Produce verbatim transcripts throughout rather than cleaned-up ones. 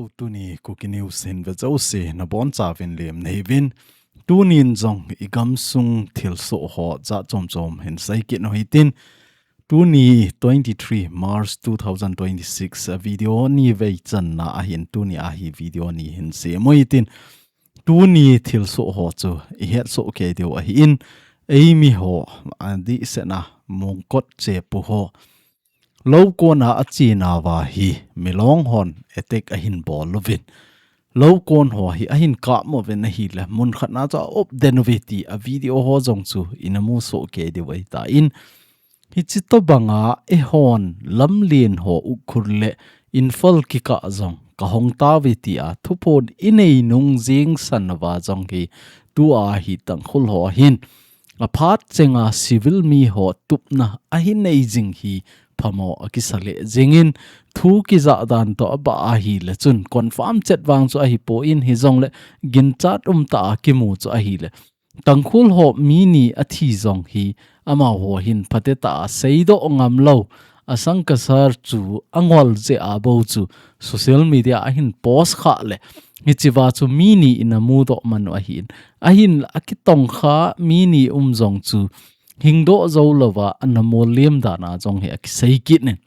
Tuni Kuki News hin ve jouse nabonchauvin lemna hiuvin. Tunin jong igamsung thilsoh ho jat chom chom hin seikit u hitin. Tuni twenty-three March two thousand twenty-six a video ni vei channa ahin, tuni a hi video ni hin sem u hitin. Tuni thilsoh ho chu ihetsoh kei diu ahin, eimi ho, adehsetna Mongkot chepu ho lou kona achenauva hi milong hon attack ahin bol uvin. Lou kon ho hi ahin kap uvin ahile, mun khatna chu a-op den uve ti a video ho jong chu inamu soh kei diu ahitan. Hiche tobanga eihon lamlen ho Ukhrul le Imphal kikah jong kahong tauve tia thuphon inei nung jeng san uva jong hi tua hi Tangkhul ho hin aphat chenga civil mi ho tupna ahin nei jing hi phamo akisa lheh jengin, thu kijah dan toh abah ahile chun confirm chet vang chu ahipon, hijongle ginchat umtah a kimu chu ahile Tangkhul ho mi ni athi jong hi amaho hin phatetah a seidoh ngam lou, asang kasar chu angol jeh a bou chu social media ahin post khah le, hichea chu mi ni in amudoh man u ahin, ahin akitongkha mi ni um jong chu hingdoh jou louva ana mol lem dan a jong hi akisei kit in.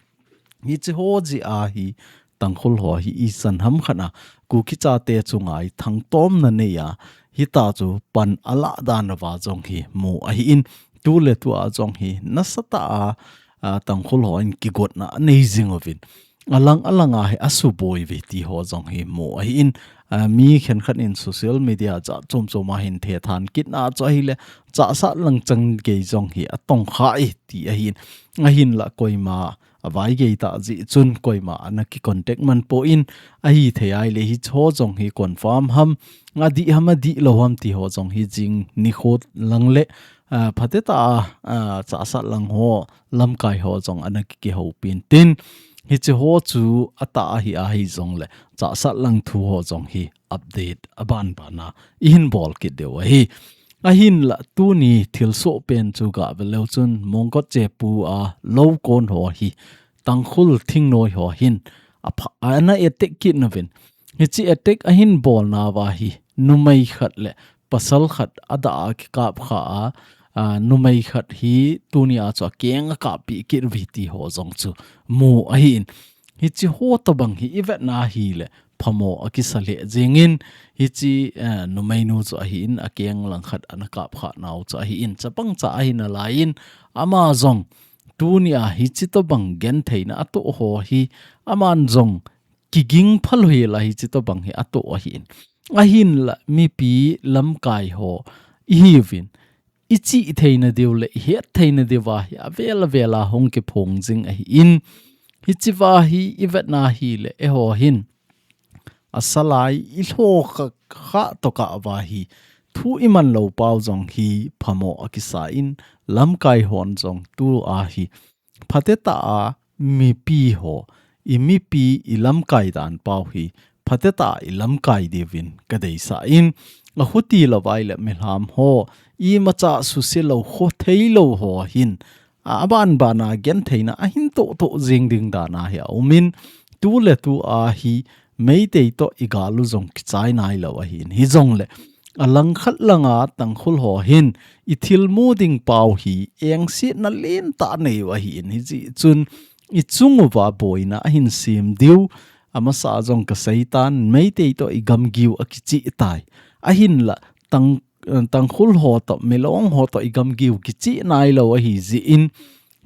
Hiche ho jeh a hi Tangkhul ho hi ichan ham khat a Kuki chate chunga ithangtomna nei a, hitia chu pan alah dan uva jong hi mu ahin, tuletu a jong hi nasatah a, a, Tangkhul ho in kigotna anei jing uvin, alang alang a hi asuboi uve ti ho jong hi mu ahin, a, mi khenkhat in social media jat chom chom a hin thethan kitna chu ahile, Chahsatlang changei jong hi atongkha e ti ahin, ahinla koima avaigei tah jeh chun koima ana kicontact man pon, ahithei ahile hiche ho jong hi confirm ham, adih ham adih lou ham ti ho jong hi jing nikho lang le, a, phatetah a, a, Chahsatlang ho lamkai ho jong ana ki, kihoupi intin, hiche ho chu atah ahi ahijongle Chahsatlang thu ho jong hi update abanbana ihin bol kit diu ahi. Ahinla tuni thilsoh pen chu gah ve leu chun Mongkot chepu a lou kon ho hi Tangkhul thingnoi ho hin apha, ana attack kit nauvin. Hiche attack ahin bolnauva hi numei khat le pasal khat adah a kikap kha a, a, numei khat hi tuni a chu akeng akappeh kit uve ti ho jong chu mu ahin. Hiche ho tobang hi ivetna ahile phamo akisa lheh jengin, hiche, eh, numeinu chu ahin, akeng langkhat ana kapkha nau chu ahin, chapang cha ahi nalaiyin, ama jong tuni a hiche tobang gentheina atoh ho hi, aman jong kiging phalou hel a hiche tobang hi atoh ahin. Ahinla mipi lamkai ho ihiuvin, ichih theina diu le ihet theina diuva hi avel avel a hung kiphong jing ahin, hichea hi ivetna ahile eiho hin asalai ilhoh kha, kha tokah uva hi thu iman lou pau jong hi phamo akisa in, lamkai hon jong tua hi phatetah a mipi ho, i mipi i lamkai dan pau hi phatetah a i lamkai diuvin kadeisah in, ahuti lou vai le milham ho, imacha suse lou khothei lou ho hin, a, abanbana gentheina ahin toh toh jing ding dan a hi aumin, tuletu a hi Meitei toh i gal u jong kichai nailou ahin, hijongle alangkhat langa Tangkhul ho hin i thilmu ding pau hi engsetna lentah nei u ahin, hijeh chun i chung uva boina ahin sem diu, amasa jong kaseitan, Meitei toh i gamgiu akicheh tai. Ahinla Tang, Tangkhul ho toh, Milong ho toh i gamgiu kicheh nailou ahijeh in,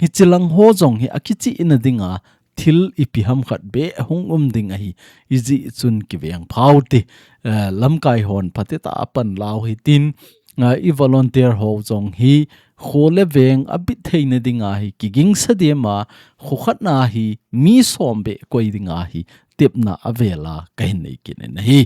hichelang ho jong hi akichehna dinga thil ipi ham khat beh hung um ding ahi, hijeh chun kiveng phau te, eh, lamkai hon phatetah a panla u hitin, eh, i volunteer ho jong hi kho le veng abit theina dinga hi kigingsa dema, kho khatna hi mi som beh koi dinga hi tepna avel a kahin nei kit in ahi.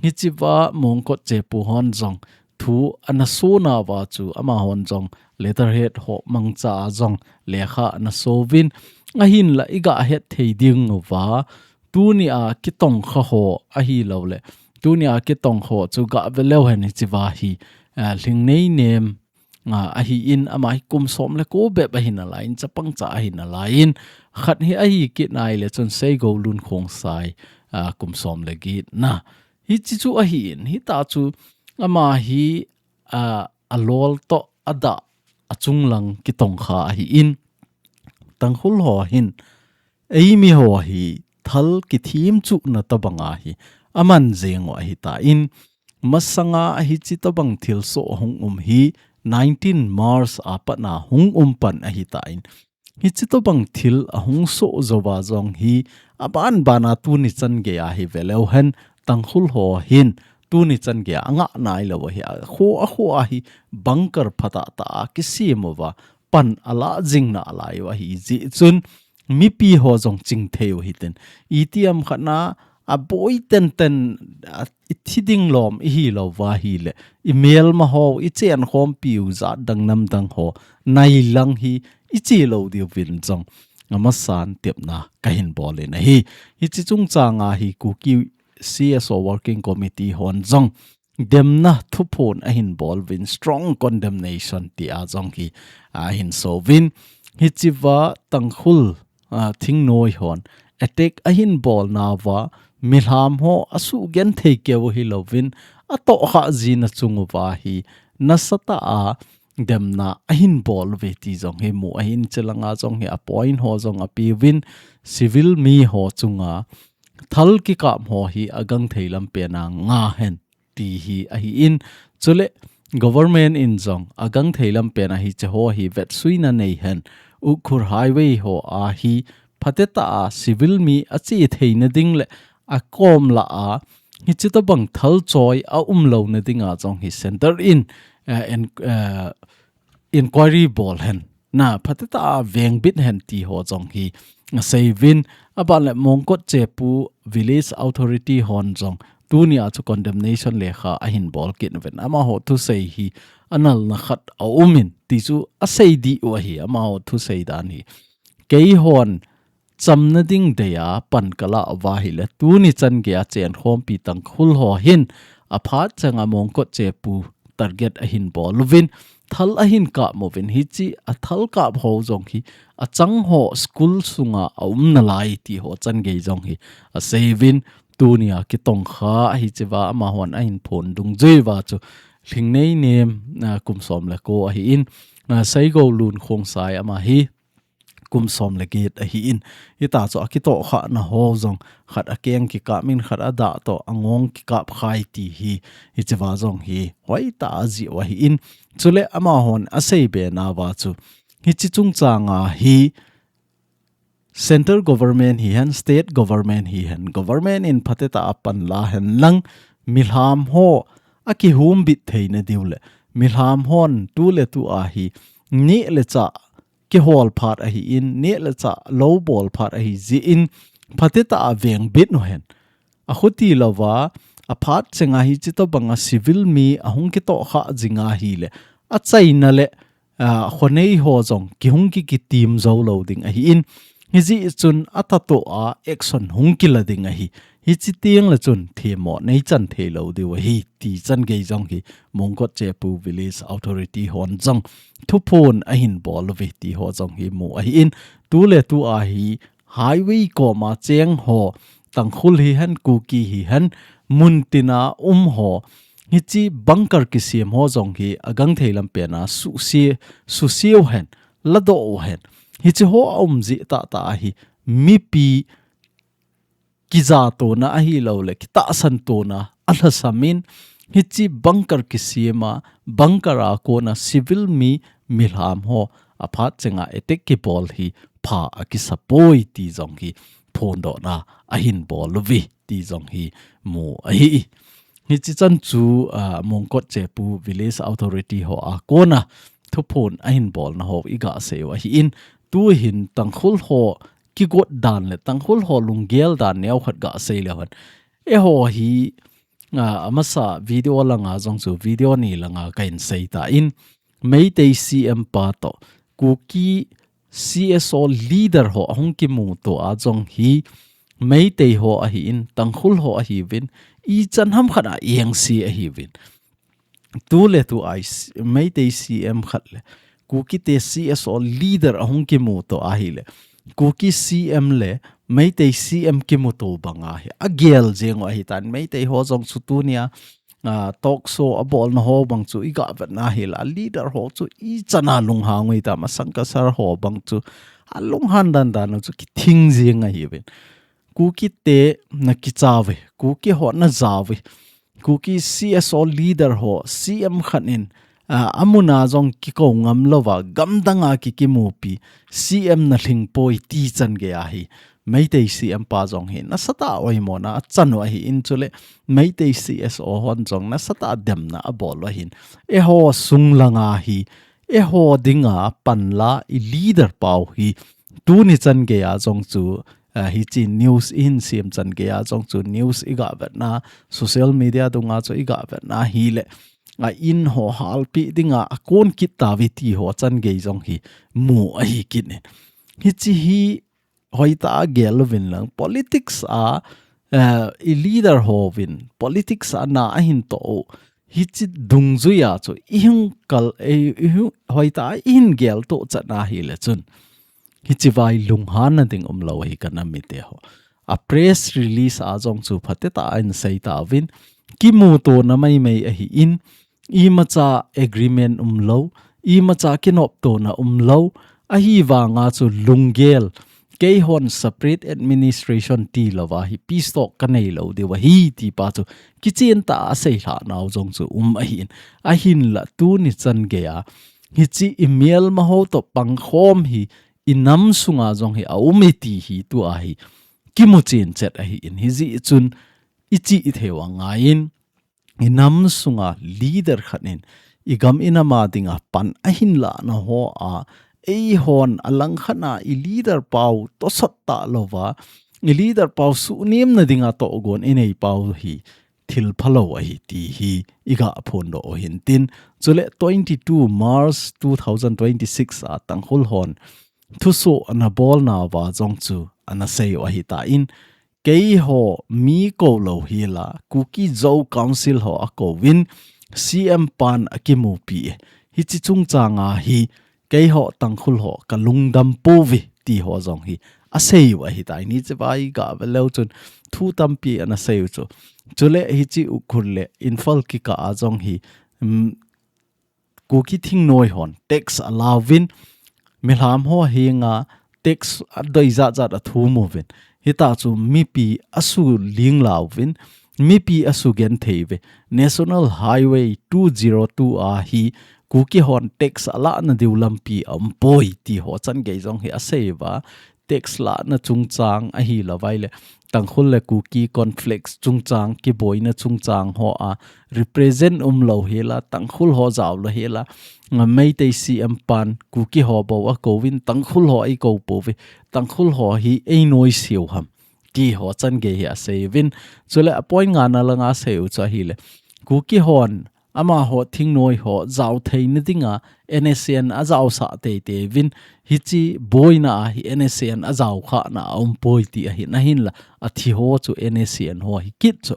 Hichea Mongkot chepu hon jong thu ana sonauva chu amahon jong letterhead ho mangcha a jong lekha ana souvin, ahinla i gah het thei diuva, tuni a kitongkha ho ahilou le, tuni a kitongkha ho chu gah ve leu hen hichea hi, a, Lhingneinem, a, ahin, ama hi kum som le ko bep ahi nalaiyin, chapang cha ahi nalaiyin, khat hi ahi kit nai le chun Seigou Lun Khongsai, a, kum som le get na. Hichi chu ahi in, hita chu ama hi, a, alol toh adah achung lang kitongkha ahi in. Tangkhul ho hin, eimi ho hi thal kithim chuhna tobang a hi aman jeng u ahi ta in, masanga hichi tobang thilsoh hung um hi nineteen March a pat na hung um pan ahi ta in, hichi tobang thil ahung soh jou va jong hi aban ban a tuni chan gei a hi ve leu hen, Tangkhul ho hin tuni chan gei a angah nai lou ahi, akho, akho a hi bunker phatah tah a kisem uva pan alah jing nalai u ahi jeh chun, mipi ho jong ching thei u hitin. Itiham khat na aboi tenten, a, ithi ding lom ihi lou va ahile, imelma ho, ichenkhompi u jat dang nam dang ho nai lang hi iche lou diuvin jong amasan tepna kahin bol in ahi. Hichi chungchang a hi Kuki C S O Working Committee hon jong demna thuphon ahin bol uvin, strong condemnation tia jong hi ahin so uvin. Hichi va Tangkhul, a, thingnoi hon attack ahin bol nauva, milham ho asuh genthei keu hi louvin, atohkhah jina chung uva hi nasatah a demna ahin bol uve ti jong hi mu ahin, chulanga jong hi a point ho jong ape uvin, civil mi ho chunga thal kikap ho hi agangthei lam pen a nga hen ti hi ahi in, chule government in jong agangthei lam pen a hiche ho hi vetsuina nei hen, Ukhrul highway ho a hi phatetah a civil mi ache theina ding le akom lah a hichi tobang thal choi aum louna dinga jong hi center in, eh, en-, eh, inquiry bol hen, na phatetah a vengbit hen ti ho jong hi asei uvin. Aban le Mongkot Chepu Village Authority hon jong tunia chu condemnation lekha ahin bol kit uvin, amaho thusei hi analna khat aum in ti chu asei dih u ahi, amaho thusei dan hi. Keihon chamna ding dei a pan kalah uva ahile, tuni chan gei a chenkhompi Tangkhul ho hin aphat cheng a Mongkot Chepu target ahin bol uvin, thal ahin kap uvin, hichi a thal kap ho jong hi achang ho school sunga aum nalai ti ho chan gei jong hi asei uvin, tunia kitongkha ahi cheh uva amahon ahin phon dungjui uva chu Lhingneinem, a, kum som le ko ahi in, a, Seigo Lun Khongsai ama hi kum som le get ahi in, hita chu akitohkhahna ho jong khat akeng kikap in, khat adah toh angong kikap khai ti hi, hichea jong hi hoitah a jih u ahi in, chule amahon asei be nauva chu, hichi chungchang a hi central government hihen, state government hihen, government in phatetah a panla hen lang, milham ho akihumbit theina diu le, milham hon tu le tu a hi neh le chah kihol phat ahi in, neh le chah lou bol phat ahi jeh in, phatetah a vengbit u hen. Akhuti louva, aphat chenga hichi tobanga civil mi ahung kitohkhah jing ahile, achaina le, a, khonei ho jong kihung ki, kitim jou lou ding ahi in, hijeh chun athat toh a action hung kila ding ahi. Hichi teng le chun themmo neichan thei lou diu ahi, ti chan gei jong hi Mongkot Chepu Village Authority hon jong thuphon ahin bol uve ti ho jong hi mu ahi in, tu le tu a hi highway koma cheng ho, Tangkhul hihen, Kuki hihen, muntina um ho, hichi bunker kisem ho jong hi agangthei lam pen a suhse, suse u hen, ladoh u hen. Hichi ho aum jeh tahtah a hi mipi kijatona ahilou le, kitahsan tona alhasam in, hichi bunker kisem a, bunker a kona civil mi, milham ho, aphat chenga attack kibol hi pha akisa poi ti jong hi phondohna ahin bol uve ti jong hi mu ahi. Hichi chan chu, a, Mongkot Chepu Village Authority ho a kona thuphon ahin bolna ho iga sei u ahi in, tu hin Tangkhul ho kigot dan le Tangkhul ho lunggel dan neo khat ga sei leu hen. Eiho hi, a, amasa video langa jong chu video ni langa kahin sei tan, Meitei C M pa toh, Kuki C S O leader ho ahung kimuto a jong hi, Meitei ho ahi in, Tangkhul ho ahiuvin, ichan ham khat a engse ahiuvin. Tu le tu a i s-, Meitei C M khat le, Kukite C S O leader ahung kimuto ahile, Kuki C M le Meitei C M kimuto banga hi agel jeng u ahitan, Meitei ho jong chu tunia, ah, talk show abolna ho bang chu iga vetna hile, leader ho chu ichana lunghang u hitam, Sangkar sir ho bang chu alunghan dandan u chu kithing jeng ahiuvin. Kuki te na kicha uve, Kuki ho na ja uve, Kuki C S O leader ho, C M khat in, ah, amuna jong kikou ngam louva, gamdanga kikimupi, C M na lhingpoi ti chan gei ahi. Meitei C M pa jong hi nasatah oimona achan u ahin, chule Meitei C S O hon jong nasatah demna abol u ahin. Eiho sung langa hi, eiho dinga panla i leader pau hi, tuni chan gei a jong chu, ah, hichi news ihin sem chan gei a jong chu news iga vetna, social media dunga chu iga vetna hile, a in ho halpi dinga akon kit tauve ti ho chan gei jong hi mu ahi kit in. Hichi hi hoitah a gel uvin lang, politics a, eh, i leader hovin politics a na ahin toh u, hichi dungjuia chu ihung kal, eh, ihung hoitah a ihin geltoh chan ahile chun, hichi vai lunghanna ding umlou ahi ka nam mite ho. A press release a jong chu phatetah a ahin sei tauvin, kimutona maimai ahin, imacha agreement umlou, imacha kinoptona umlou, ahivanga chu lunggel, keihon separate administration tilouva hi peace talk kanei lou diu ahi ti pa chu kichentah a asei lhah nau jong chu um ahin, ahinla tuni chan gei a, hichi i melma ho toh pangkhom hi i nam sunga jong hi aum e ti hi tua hi kimu chen chet ahin, hijeh chun ichi ithei u angaiyin, i nam sunga leader khat in i gam i nam a dinga pan ahin lahna ho a, eihon alangkhat a i leader pau tosot talouva, i leader pau suhnemna dinga tohgon inei pau hi thil phalou ahi ti hi iga phondoh u hintin. Chule twenty-two March two thousand twenty-six a Tangkhul hon thusoh ana bolnauva jong chu ana sei u ahitan, keiho mi kou lou hela, Kuki Zo Council ho akouvin, C M pan akimupi e. Hichi chungchanga hi keiho Tangkhul ho kalungdam pouve ti ho jong hi asei u ahitai. Hichi vai ga ve leu chun thu tampi ana sei u chu. Chule hichi Ukhrul le Imphal kikah a jong hi, um, Kuki thingnoi hon tax alauvin, milham ho henga tax adei jat jat athum uvin, hita chu mipi asu ling lauvin, mipi asu genthei uve. National Highway two zero two a hi Kuki hon tax alahna diu lampi aumpoi ti ho chan gei jong hi asei uva, tax lahna chungchang ahilouva ile, Tangkhul le Kuki conflicts chungchang, kiboina chungchang ho a represent umlou hela, Tangkhul ho jaolou hela, nga Meitei C M pan Kuki ho bou akouvin, Tangkhul ho eikou pouve, Tangkhul ho hi einoise u ham ti ho chan gei hi asei uvin. Chule a point ngana langa asei u chu ahile, Kuki hon amaho thingnoi ho jao theina dinga N S C N ajaosah teitei uvin, hichi boina a hi N S C N ajaokhahna aumpoi ti ahin, ahinla athi ho chu N S C N ho hi kit chu.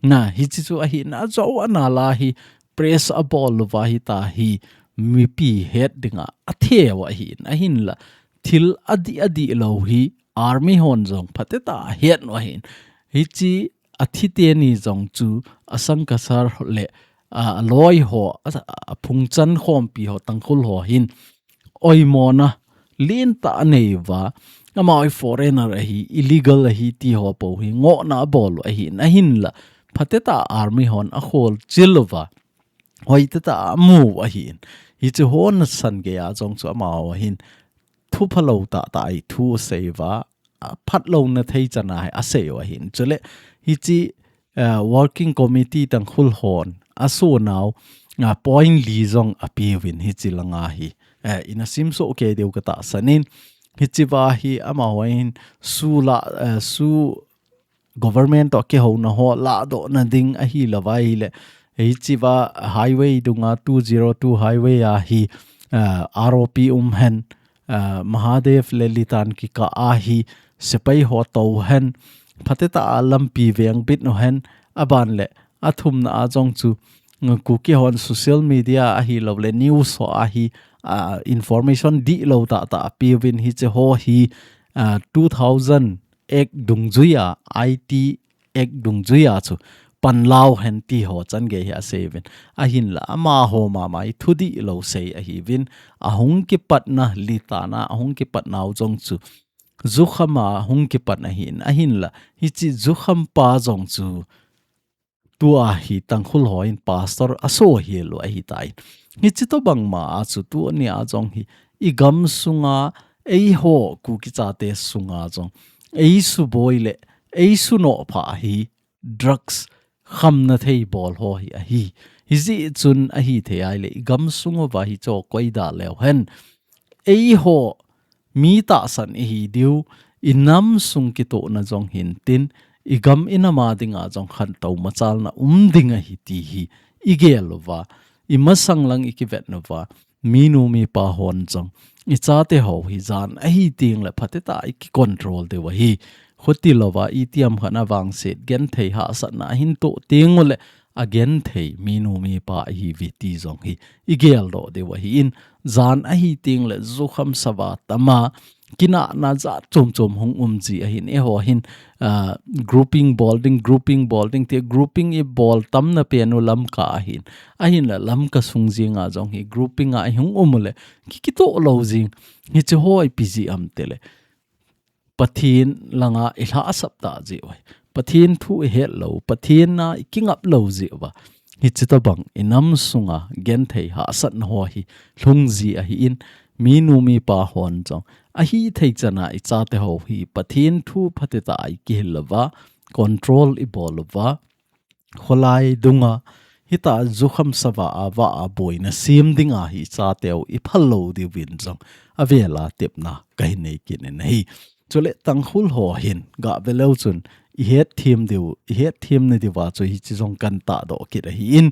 Na, hichi chu ahin, ajao ana la hi press abol uva hita hi mipi het dinga atheu ahin, ahinla thil adih adih lou hi army hon jong phatetah a ahet u ahin. Hichi athi teni jong chu Sangkar sir le, a, aloi ho, a, aphungchan khompi ho, Tangkhul ho hin oimona lentah anei uva, amaho hi foreigner ahi, illegal ahi ti ho pou hi ngohna abol u ahin, ahinla phatetah a army hon akholchil uva, hoitetah a amu u ahin. Hichi ho nasan gei a jong chu amaho hin thu phalou tahtah a thu asei uva, a, phatlouna thei chan a hi asei u ahin. Chule hichi, eh, working committee Tangkhul hon aso nau, a, point li jong apeuvin hichi langa hi, eh, ina simsoh kei diu katahsan in, hichi uva hi amaho hin su la, eh, su government toh kihouna ho ladohna ding ahilouva ile, hichi uva highway dunga two zero two highway a hi, ah, R O P um hen, ah, Mahadev le Litan kikah a hi sepai ho tou hen, phatetah a lampi vengbit u hen, aban le athumna a jong chu Kuki hon social media ahilouleh news ho ahi, ah, information dihlou tah tah apeuvin hiche ho hi, ah, two thousand Act dungjuia, I T Act dungjuia chu panlau hen ti ho changei hi aseiyuvin. Ahinla amaho mama hi thudihlou sei ahiuvin. Ahung kipatna litana, ahung kipatnau jong chu jukhama hung kipat ahin. Ahinla hiche jukham pa jong chu tua hi Tangkhul hon pastor aso hilou ahitai. Hiche tobang ma a chu tunia jong hi igam sunga eiho Kuki chate sunga jong eisuboi le eisunoh pha hi drugs khamna thei bol ho hi ahi. Hijeh chun ahithei ahile igam sunguva hiche ho koida leu hen. Eiho mi tahsan ihi diu, inam sung kitohna jong hintin, igam inama dinga jong khantou machalna um ding ahi ti hi igel uva, imasang lang ikivet uva, minu mipa hon jong ichate ho hi jan ahi tengle phatecha ikicontrol diu ahi. Khutilouva itiham khat avangset genthei hahsatna ahin toh tengule agenthei minu mipa ihiuve ti jong hi igeldoh diu ahin, jan ahi tengle jukham sava tama kinahna jat chom chom hung umji ahin, eiho hin, ah, grouping bol ding, grouping bol ding ti, grouping ibol tamna penu Lamka ahin. Ahinla Lamka sung jenga jong hi grouping a ihung umule kikitoh lou jing. Hiche ho ipi jeh ham tile Pathen langa ilhahsap tah jeh uva, Pathen thu ihet lou, Pathen a ikingap lou jeh uva, hiche tobang inam sunga genthei hahsatna ho hi lhungji ahin, minu mipa hon jong ahithei chana ichate ho hi Pathen thu phatecha ikihil uva, control ibol uva, kholai dunga hita jukham sava a vah a boina sem dinga hi ichateu iphal lou diuvin jong avela tepna kahin nei kit in ahi. Chule Tangkhul ho hin gave leu chun ihet them diu, ihet them nadiuva chu hiche jong kan tahdoh kit ahin,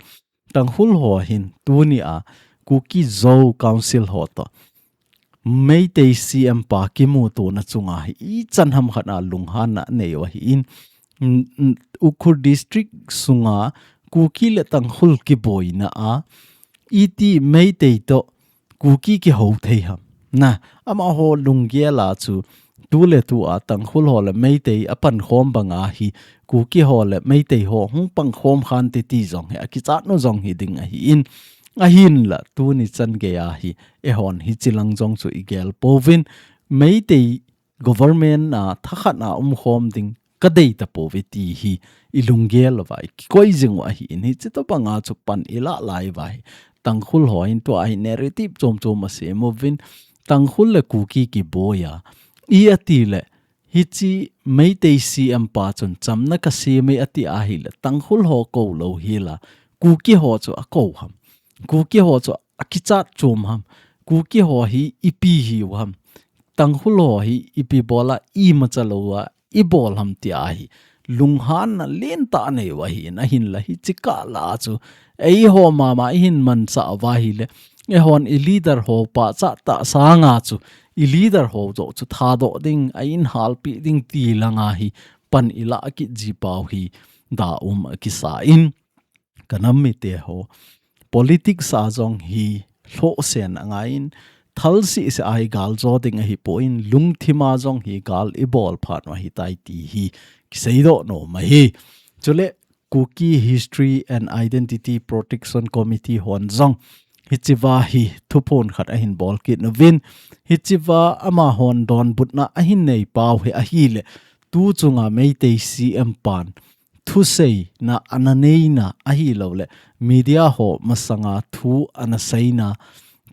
Tangkhul ho hin tunia Kuki Zo Council ho toh Meitei C M pa kimutona chunga hi ichan ham khat a lunghanna anei u ahin, mm, mm, Ukhrul District sunga Kuki le Tangkhul kiboina a iti Meitei toh Kuki kihou thei ham. Na, amaho lunggel a chu tuletua Tangkhul ho le Meitei apankhom banga hi Kuki ho le Meitei ho hung pangkhom khante ti jong hi akichat nu jong hiding ahin, ahinla tuni changei a hi eihon hiche lang jong chu igel pouvin, Meitei government a thakhat a umkhom ding kadei tapouve ti hi ilunggel uva ikikoi jing u ahin, hiche tobanga chu pan ilah lai uva hi Tangkhul ho hin tua hi narrative chom chom asem uvin, Tangkhul le Kuki kiboi a, i atile hiche Meitei C M pa chun chamna kasem e ati ahile Tangkhul ho kou lou hela Kuki ho chu akou ham? Kuki ho chu akichat chom ham? Kuki ho hi ipi hiu ham? Tangkhul ho hi ipi bol a imacha lou a ibol ham ti ahi lunghanna lentah anei u ahin, ahinla hiche kah lah a chu eiho mama ihin manchah uva ahile eihon i leader ho pachat tah sanga chu i leader ho joh chu thadoh ding, a inhalpeh ding ti langa hi pan ilah kit ji pau hi da um akisa in, kanam mite ho politics a jong hi lhohsen angaiyin, thal sehseh a hi gal jo ding ahipoi, lungthim a jong hi gal ibol phat u ahitai ti hi kiseidoh nom ahi. Chule Kuki History and Identity Protection Committee hon jong hichea hi thuphon khat ahin bol kit uvin, hichea amahon donbutna ahin nei pau hi ahile, tu chunga Meitei C M pan thuseina ana neina ahilouleh media ho masanga thu ana seina,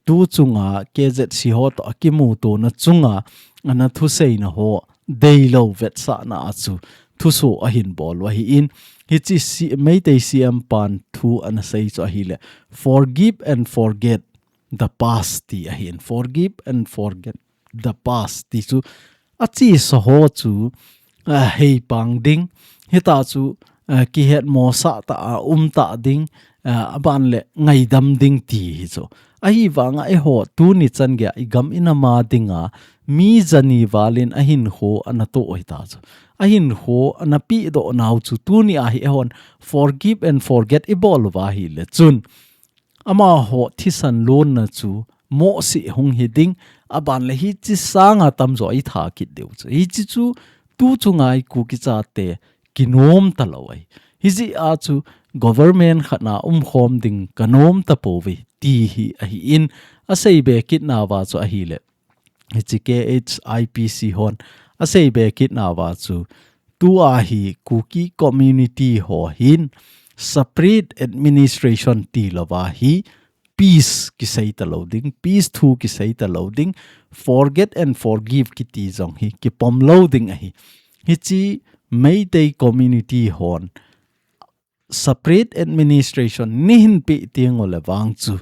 tu chunga K Z C ho toh akimutona chunga ana thuseina ho deilou vetsahna a chu thusoh ahin bol u ahin, hiche C-, Meitei C M pan thu ana sei chu ahile, "Forgive and forget the past," ti ahin, "Forgive and forget the past," ti chu achesa ho chu, ah, heipang ding, hita chu, ah, kihetmosah tah a um tah ding, ah, aban le ngaidam ding ti hi chu. Ahivanga eiho tuni changei a igam inam a dinga mi jani valin ahinkho ana toh hita chu. Ahinkho ana pehdoh nau chu tuni a hi eihon forgive and forget ibol uva ahile chun amaho thisan lonna chu mohseh hung hiding, aban le hiche sanga tamjo itha kit diu chu. Hiche chu tu chunga i Kuki chate kinom talou ahi. Hijeh a chu government khatna umkhom ding kanom tapouve ti hi ahin, asei be kit nauva chu ahile. Hiche K H I P C hon asei be kit nauva chu tua hi Kuki community ho hin separate administration tilouva hi peace kisei talou ding, peace thu kisei talou ding, forget and forgive kiti jong hi kipom lou ding ahi. Hiche Meitei community hon separate administration neihin peh teng uleh vang chu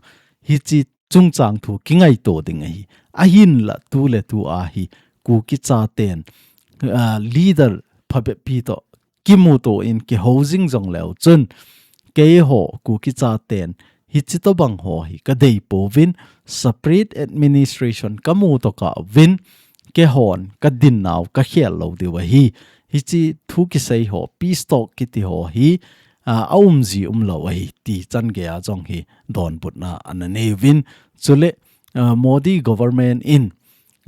hiche chungchang thu kingaito ding ahi. Ahinla tu le tu a hi Kuki chaten, ah, leader phabep pi toh kimuto in kihou jing jongleu chun keiho Kuki chaten hiche tobang ho hi kadei pouvin, separate administration kamuto kauvin, keihon kadin nau kakhel lou diu ahi. Hiche thu kisei ho, peace talk kiti ho hi, ah, aumji umlou ahi ti changei a jong hi donbutna ana neiyuvin. Chule, ah, Modi government in,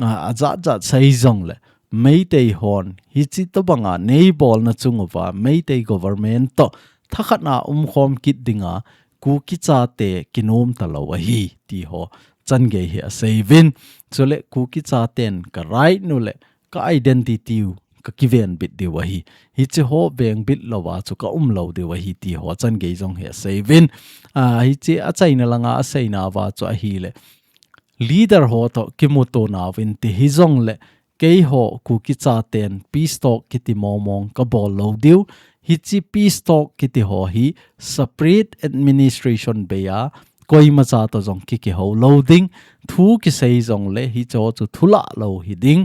ah, ajat jat sei jongle Meitei hon hiche tobanga neibolna chung uva Meitei government toh thakhatna umkhom kit dinga Kuki chate kinom talou ahi ti ho changei hi aseiyuvin. Chule Kuki chaten ka right u le ka identity u kakiven bit diu ahi. Hiche ho vengbit louva chu kaum lou diu ahi ti ho changei jong hi aseiyuvin. Ah, hiche achaina langa aseinauva chu ahile leader ho toh kimuto nauvin ti hijongle keiho Kuki chaten peace talk kiti mongmong kabol lou diu. Hiche peace talk kiti ho hi separate administration bei a koima cha toh jong kikihou lou ding. Thu kisei jongle hiche ho chu thulah lou hiding.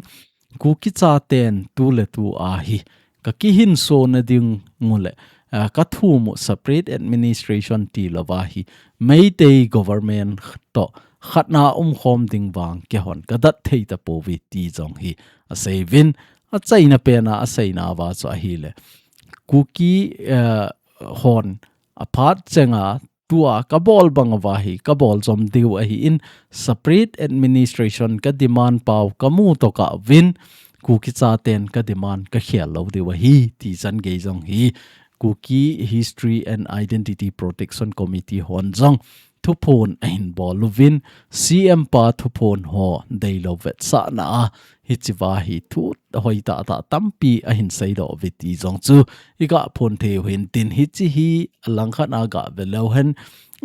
Kuki chaten tu le tu a hi kakihinso nading u le, ah, kathum u separate administration tilouva hi Meitei government toh khatna umkhom ding vang keihon kadat thei tapouve ti jong hi aseiyuvin. Achaina pena aseinauva chu ahile Kuki, ah, hon aphat chenga tua kabol bang uva hi kabol jom diu ahin separate administration kademand pau kamuto kauvin Kuki chaten kademand kakhel lou diu ahi ti changei jong hi Kuki History and Identity Protection Committee hon jong thuphon ahin bol uvin, C M pa thuphon ho deilou vetsahna a hichea hi thu hoitah tah tampi ahin seidoh uve ti jong chu iga phon thei u hintin, hiche hi alangkhat a gave leu hen,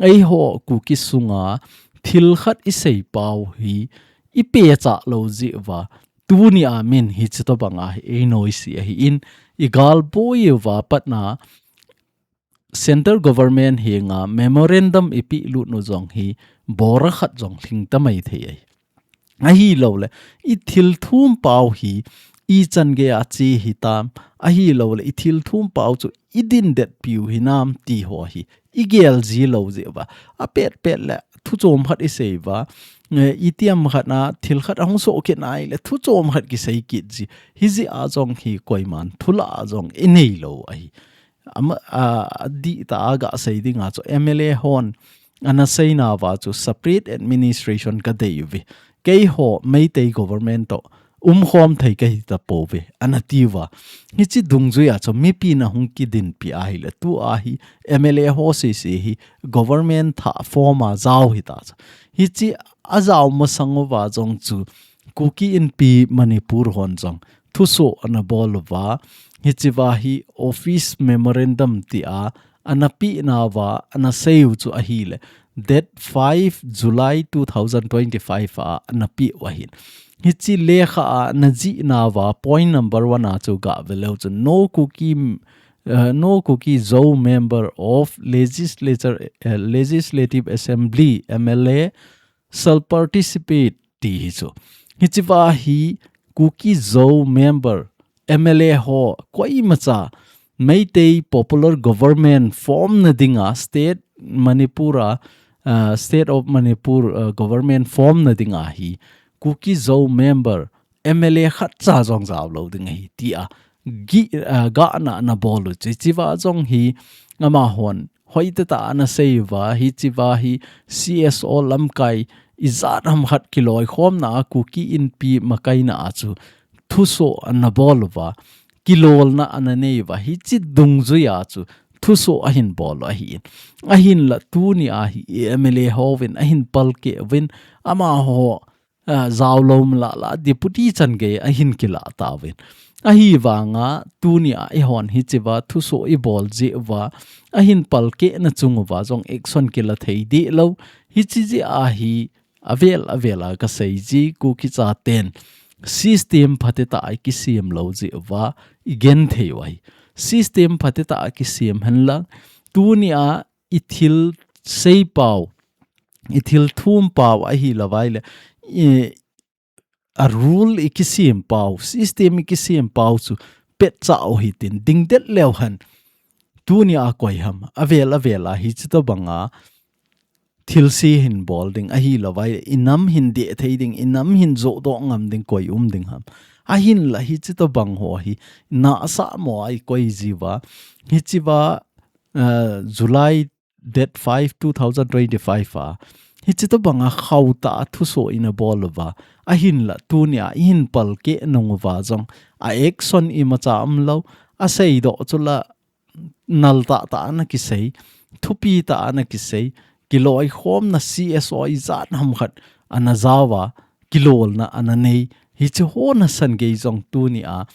eiho Kuki sunga thil khat isei pau hi ipehcha lou jeh uva, tuni a min hiche tobanga hi einoise ahin, igalboi uva patna Central Government henga memorandum ipehlut u jong hi bora khat jong lhingta maithei ahi. Ahilouleh, ithil thum pau hi ichangei a che hitam, ahilouleh, ithil thum pau chu idin detpiu hinam ti ho hi igel ji lou jeh uva, apet pet le thuchom khat isei uva, eh, itiham khat na thil khat ahung soh kit nai le thuchom khat kisei kit ji. Hijeh a jong hi koiman thulah jong inei lou ahi. Ama, a, adih tah a gasei dinga chu M L A hon ana seinauva chu separate administration kadei uve. Keiho Meitei government toh umkhom thei kahi tapouve, ana tiuva. Hiche dungjuia chu mipin ahung kidinpi ahile tua hi M L A ho sese hi government thah form a jao hita chu. Hiche ajao masang uva jong chu Kuki Inpi Manipur hon jong thusoh ana bol uva. Hichea hi office memorandum tia ana penauva ana seiu chu ahile, date five July two thousand twenty-five a ana peh u ahin. Hiche lekha a ana jihnauva point number one a chu gave leu chu no Kuki, uh, no Kuki Zo member of legislature, uh, Legislative Assembly, M L A, shall participate ti hi chu. Hichea hi Kuki Zo member M L A ho koimacha Meitei popular government form na dinga state Manipur a, uh, state of Manipur, uh, government form na dinga hi Kuki Zo member M L A khat cha jong jao lou ding ahi tia gi, ah, gahna ana bol u chu. Hichea jong hi amahon hoitah tah ana sei uva, hichea hi C S O lamkai ijat ham khat kiloikhomna a Kuki Inpi makaina a chu thusoh ana bol uva, kilolna ana nei uva, hiche dungjuia chu thusoh ahin bol u ahin. Ahinla tunia hi M L A hovin ahin palkeh uvin amaho, ah, jao lou mala la deputy chan gei ahin kila tauvin. Ahivanga tunia eihon hichea thusoh ibol jeh uva, ahin palkehna chung uva jong action kila thei dehlou. Hiche jeh a hi avel avel a kasei ji, Kuki chaten system phatecha a ikisem lou jeh uva igenthei u ahi. System phatecha a kisem henlang, tunia ithil seipau, ithil thumpau ahilou vaile, i, a rule ikisem pau, system ikisem pau chu petcha u hitin, dingdet leu hen. Tunia koi ham, avel avel a hiche tobanga thilse hin bol ding, ahilou vai, inam hin deh thei ding, inam hin johdoh ngam ding koi um ding ham. Ahinla hiche tobang ho hi nahsah mo a ikoi ji uva. Hichea, ah, July date five, two thousand twenty-five a hiche tobanga khauh tah a thusoh ina bol uva, ahinla tunia ihin palkeh nung uva jong a action imacha umlou, aseidoh chu la nal tahtah ana kisei, thupi tah ana kisei, kiloikhomna C S O ijat ham khat ana jao uva, kilolna ana nei, hiche ho nasan gei jong tunia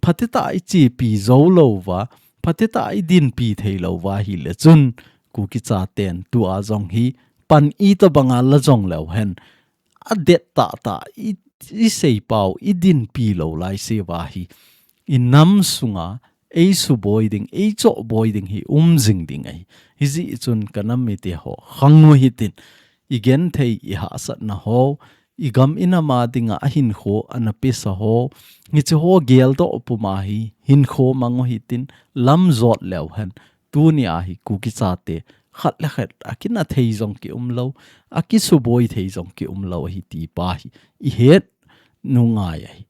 phatecha a ichepi jou lou uva, phatecha a idinpi thei lou uva ahile chun, Kuki chaten tua jong hi pan itobanga la jong leu hen, adet tahtah, i, iseipau, idinpi lou laise uva hi, inam sunga eisuboi ding, eichohboi ding hi um jing ding ahi. Hijeh chun kanam mite ho, khang u hitin, igenthei, ihahsatna ho, igam inam a dinga ahinkho ana pesa ho, hiche ho geldoh puma hi hinkho mang u hitin, lam jot leu hen, tunia hi Kuki chate khat le khat akina thei jong kiumlou, akisuboi thei jong kiumlou ahi ti pa hi ihet u ngai ahi.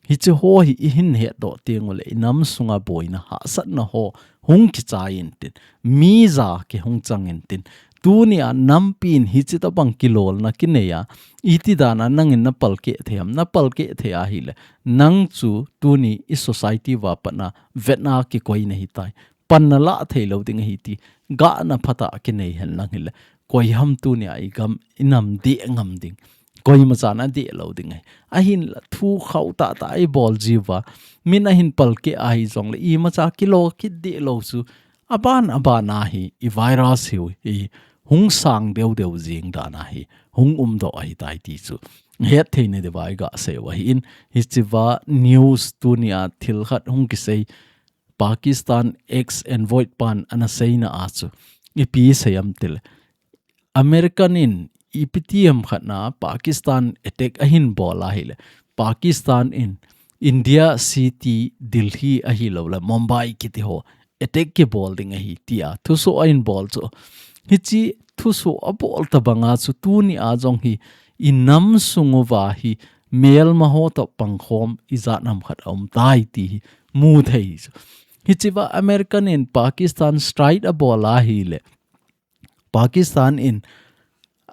Hiche ho hi ihin hetdoh teng uleh, inam sunga boina hahsatna ho hung kichai intin, mi ja kihung chang intin, tunia nampin hiche tobang kilolna kinei a, iti dana nangin napalkeh thei ham, napalkeh thei ahile, nang chu tuni i society uva patna vetna kikoi nahitai, panna la thei lou ding ahi ti gahna phatah a kinei henlang hile, koi ham tunia igam inam deh ngam ding, koima chan adeh lou ding ahi. Ahinla thu khauh tahtah a ibol ji uva, min ahin palkeh ahi jongle imacha kilo kit dehlou chu, aban aban a hi i virus hiu hi hung sang deudeu jing dan a hi hung umdoh ahitai ti chu hetthei na diuva iga sei u ahin. Hichea news tunia thil khat hung kisei, Pakistan ex-envoy pan ana seina a chu ipi sei am tile, American in ipi ti ham khat na Pakistan attack ahin bol ahile, Pakistan in India city Delhi ahilou le Mumbai kiti ho attack kibol ding ahi tia thusoh ahin bol chu. Hiche thusoh abol tobanga chu tunia jong hi inam sung uva hi melma ho toh pangkhom ijat ham khat aumtai ti hi muthei chu. Hichea American in Pakistan strike abol ahile, Pakistan in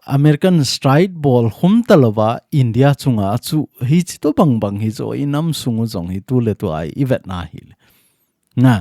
American strike bol khum talouva India chunga chu hiche tobang bang hi chu inam sung u jong hi tuletua i vetna hile. Na,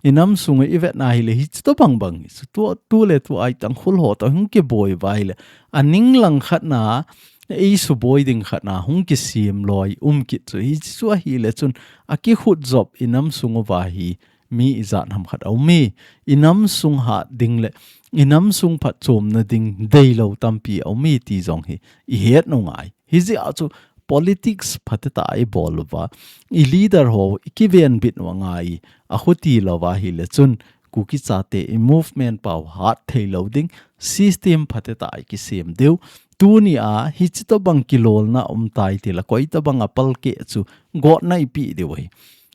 inam sung u i vetna hile hiche tobang bang hi chu tu, tuletua i Tangkhul ho toh hung kiboi uva ahile, aning lang khat na, eisuboi ding khat na hung kisem loi um kit chu hiche chu ahile chun akikhut jop inam sung uva hi mi ijat ham khat aum e, inam sung hat ding le inam sung phatchomna ding deilou tampi aum e ti jong hi ihet u ngai. Hijeh a chu politics phatecha a ibol uva, i leader ho ikivenbit u angai, akhuti louva ahile chun Kuki chate i movement pau hat theilou ding, system phatecha a ikisem diu. Tunia hiche tobang kilolna umtai tile koi tobang a palkeh chu gotna ipeh diu ahi.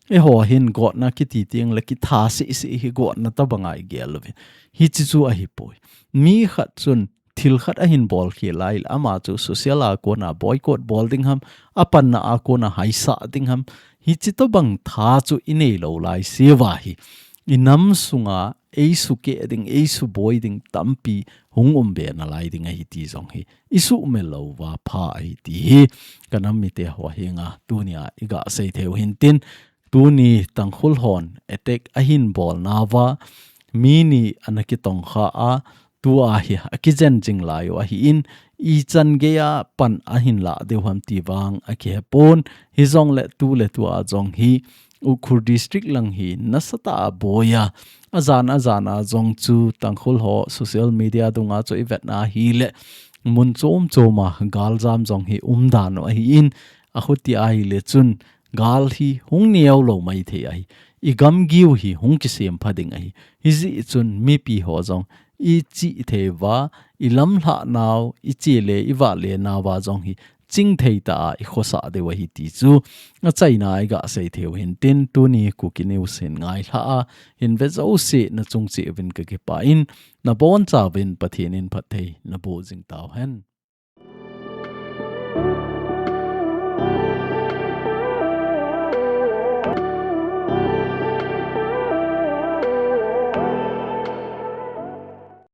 Eiho hin gotna kiti teng le kitha seh seh hi gotna tobang a igel uvin. Hiche chu ahipoi. Mi khat chun thil khat ahin bol khel lai le ama chu social a kona boycott bol ding ham, apanna a kona haisa ding ham, hichi tobang tha chu inei lou lai seuva hi, inam sunga eisukeh ding, eisuboi ding tampi hung um be nalai ding ahi ti jong hi isuhmil louva pha ahi ti hi kanam mite ho henga tunia iga sei theiu hintin, tuni Tangkhul hon attack ahin bolnauva mi ni ana kitongkha a, tua hi akijen jing laiu ahin, ichan geiya pan ahin lah diu ham ti vang akihepon, hijongle tuletua jong hi Ukhrul District lang hi nasatah a boiya, ajan ajan a jong chu Tangkhul ho social media dunga chu ivetna hile mun chom choma galjam jong hi umdan u ahin, akhuti ahile chun gal hi hung neo lou maithei ahi. Igam giu hi hung kisem pha ding ahi. Hijeh chun mipi ho jong ichihtheiuva, ilamlhahnau, ichele, ivahle nauva jong hi chingthei tah a ikhosah diu ahi ti chu achaina iga sei theiu hintin, tuni Kuki News hin ngailha a hin ve jouse nachung cheh uvin kakipah in, nabonchauvin Pathen in phatthei naboh jing tauhen.